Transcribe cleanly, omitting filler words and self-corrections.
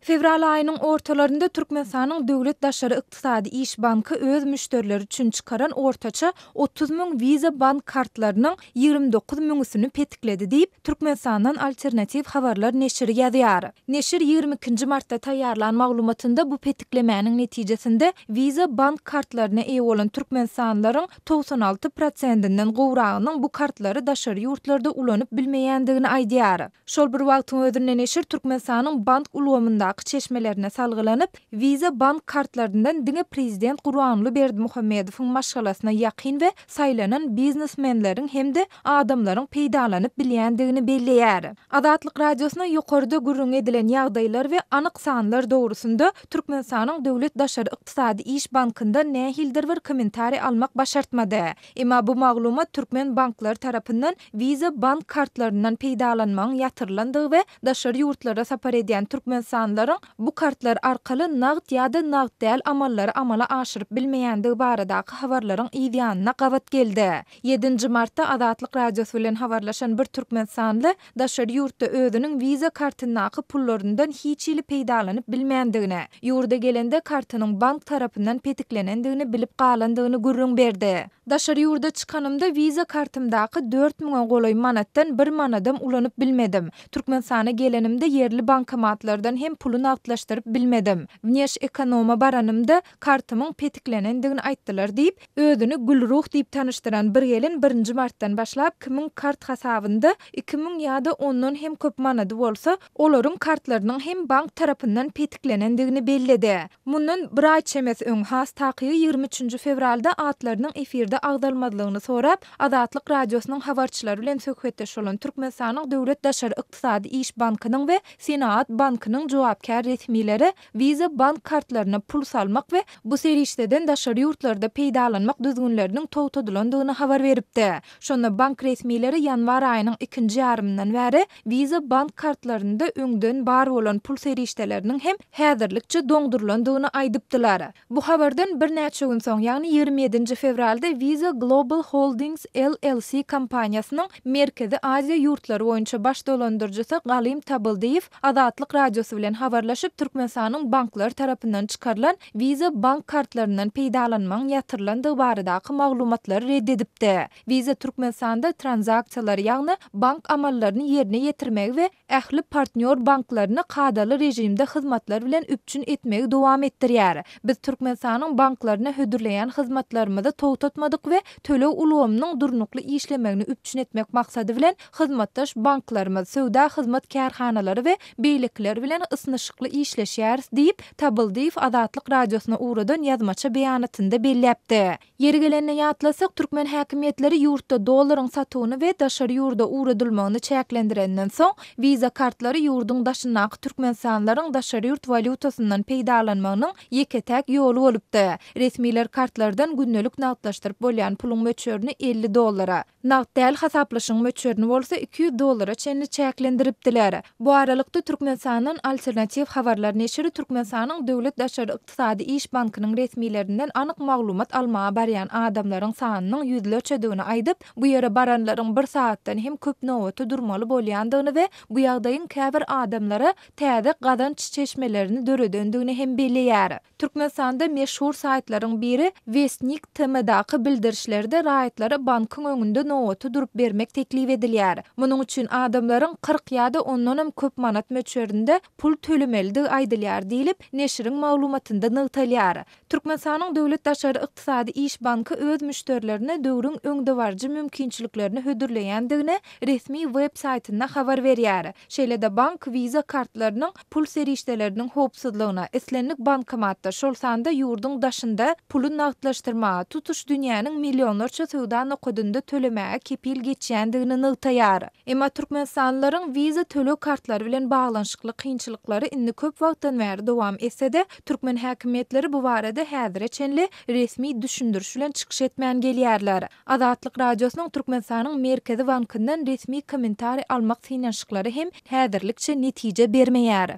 Fewral aýynyň ortalarynda Türkmenistanyň Döwlet daşary ykdysady iş banky öz müşderileri üçin çykaran ortaça 30 müň Visa bank kartlarynyň 29 müňüsini petikledi diýip, Türkmenistandan Alternatiw habarlar neşiri ýazýar. Neşir 22-nji martda taýýarlan maglumatynda bu petiklemäniň netijesinde Visa bank kartlaryna eýe bolan türkmenistanlylaryň 96 prosendinden gowragynyň bu kartlary daşary ýurtlarda ulanyp bilmeýändigini aýdýar. Şol bir wagtyň özünde neşir Türkmenistanyň bank ulgamyndaky çeşmelerine salgylanyp, Visa bank kartlaryndan diňe prezident Gurbanguly Berdimuhamedowyň maşgalasyna ýakyn we saýlanan biznesmenleriň hem-de adamlaryň peýdalanyp bilýändigini belleýär. Azatlyk Radiosyna ýokarda gürrüňi edilen ýagdaýlar we anyk sanlar dogrusynda Türkmenistanyň Döwlet daşary ykdysady iş bankyndan nähilidir bir kommentariý almak başartmady. Emma bu maglumat türkmen banklary tarapyndan Visa bank kartlaryndan peýdalanmagyň ýatyrylandygy we daşary ýurtlara sapar edýän türkmenistanlylaryň bu kartlar arkaly nagt ýa-da nagt däl amallary amala aşyryp bilmeýändigi baradaky habarlaryň yzýanyna gabat geldi. Ýedinji martda Azatlyk Radiosy bilen habarlaşan bir türkmenistanly daşary ýurtda özüniň Visa kartyndaky pullaryndan hiç hili peýdalanyp bilmändigini, ýurda gelende kartynyň bank tarapyndan petiklenendigini bilip galandygyny gürrüň berdi. Daşary ýurda çykanymda Visa kartymdaky dört müňe golaý manatdan bir manadam ulanyp bilmedim. Türkmenistana gelenimde ýerli bankomatlardan hem puly nagtlaşdyryp bilmedim. Wneşekonoma baranymda kartymyň petiklenendigini aýtdylar diýip, Özüni Gülruh diýip tanyşdyran bir gelin birinji martdan başlap kimiň kart hasabynda 2000 ýa-da ondan hem köp manady bolsa, olaryň kartlarynyň hem bank tarapyndan petiklenendigini belledi. Mundan bir aý çemesi öň, has takygy 23-nji fewralda atlarynyň efirde agzalmazlygyny sorap, Azatlyk Radiosynyň habarçylary bilen söhbetdeş bolan Türkmenistanyň Döwlet daşary ykdysady iş bankynyň we Senagat bankynyň jogapkär resmileri Visa bank kartlaryna pul salmak we bu serişdeden daşary ýurtlarda peýdalanmak düzgünleriniň togtadylandygyny habar beripdi. Şonda bank resmileri ýanwar aýynyň ikinji ýarymyndan bäri Visa bank kartlarynda öňden bar bolan pul serişdeleriniň hem häzirlikçe doňdurylandygyny aýdypdylar. Bu habardan birnäçe gün soň, ýagny 27-nji fewralda Visa Global Holdings LLC kompaniýasynyň Merkezi Aziýa ýurtlary boýunça baş dolandyryjysy Galym Tabyldyýew Azatlyk Radiosy bilen habarlaşyp, Türkmenistanyň banklary tarapyndan çykarylan Visa bank kartlaryndan peýdalanmagyň ýatyrylandygy baradaky maglumatlary ret edipdi. Visa Türkmenistanda tranzaksiýalary, ýagny bank amallaryny ýerine ýetirmegi we ähli partnýor banklaryny kadaly režimde hyzmatlar bilen üpjün etmegi dowam etdirýär. Biz Türkmenistanyň banklaryna hödürleýän hyzmatlarymyzy togtatmadyk we töleg ulgamynyň durnukly işlemegini üpjün etmek maksady bilen hyzmatdaş banklarymyz, söwda hyzmat kärhanalary we beýlekiler bilen ysnyşykly işleşýäris diýip, Tabyldyýew Azatlyk Radiosyna ugradan ýazmaça beýanatynda belläpdi. Ýeri gelende ýatlasak, türkmen häkimiýetleri ýurtda dollaryň satuwyny we daşary ýurda ugradylmagyny çäklendirenden soň, Visa kartlary ýurduň daşyndaky türkmenistanlylaryň daşary ýurt walýutasyndan peýdalanmagynyň ýeke-täk ýoly bolupdy. Resmiler kartlardan gündelik nagtlaşdyryp bolýan puluň möçberini 50 dollara, nagt däl hasaplaşygyň möçberini bolsa 200 dollara çenli çäklendiripdiler. Bu aralykda, Türkmenistandan Alternatiw habarlar neşiri Türkmenistanyň Döwlet daşary ykdysady iş bankynyň resmilerinden anyk maglumat almaga barýan adamlaryň sanynyň ýüzlerçedigini aýdyp, bu ýere baranlaryň bir sagatdan hem köp nobata durmaly bolýandygyny we bu ýagdaýyň käbir adamlara täze gazanç çeşmelerini döredendigini hem belleýär. Türkmenistanda meşhur saýtlaryň biri Westnik TM-daky bildirişlerde raýatlara bankyň öňünde nobata durup bermek teklip edilýär. Munuň üçin adamlaryň 40 ýa-da ondanam köp manat möçberinde pul tölemelidigi aýdylýar diýlip, neşiriň maglumatynda nygtalýar. Türkmenistanyň Döwlet daşary ykdysady iş banky öz müşderilerine döwrüň öňdebaryjy mümkinçiliklerini hödürleýändigini resmi web saýtynda habar berýär. Şeýle-de bank Visa kartlarynyň pul serişdeleriniň howpsuzlygyna, islendik bankomatda, şol sanda ýurduň daşynda puly nagtlaşdyrmaga, tutuş dünýäniň millionlarça söwda nokadynda tölemäge kepil geçýändigini nygtaýar. Emma türkmenistanlylaryň Visa töleg kartlary bilen baglanyşykly kynçylyklary indi köp wagtdan bäri dowam etse-de, türkmen häkimiýetleri bu barada häzire çenli resmi düşündiriş bilen çykyş etmän gelýärler. Azatlyk Radiosynyň Türkmenistanyň Merkezi bankyndan resmi kommentariý almak synanyşyklary hem häzirlikçe netije bermeýär.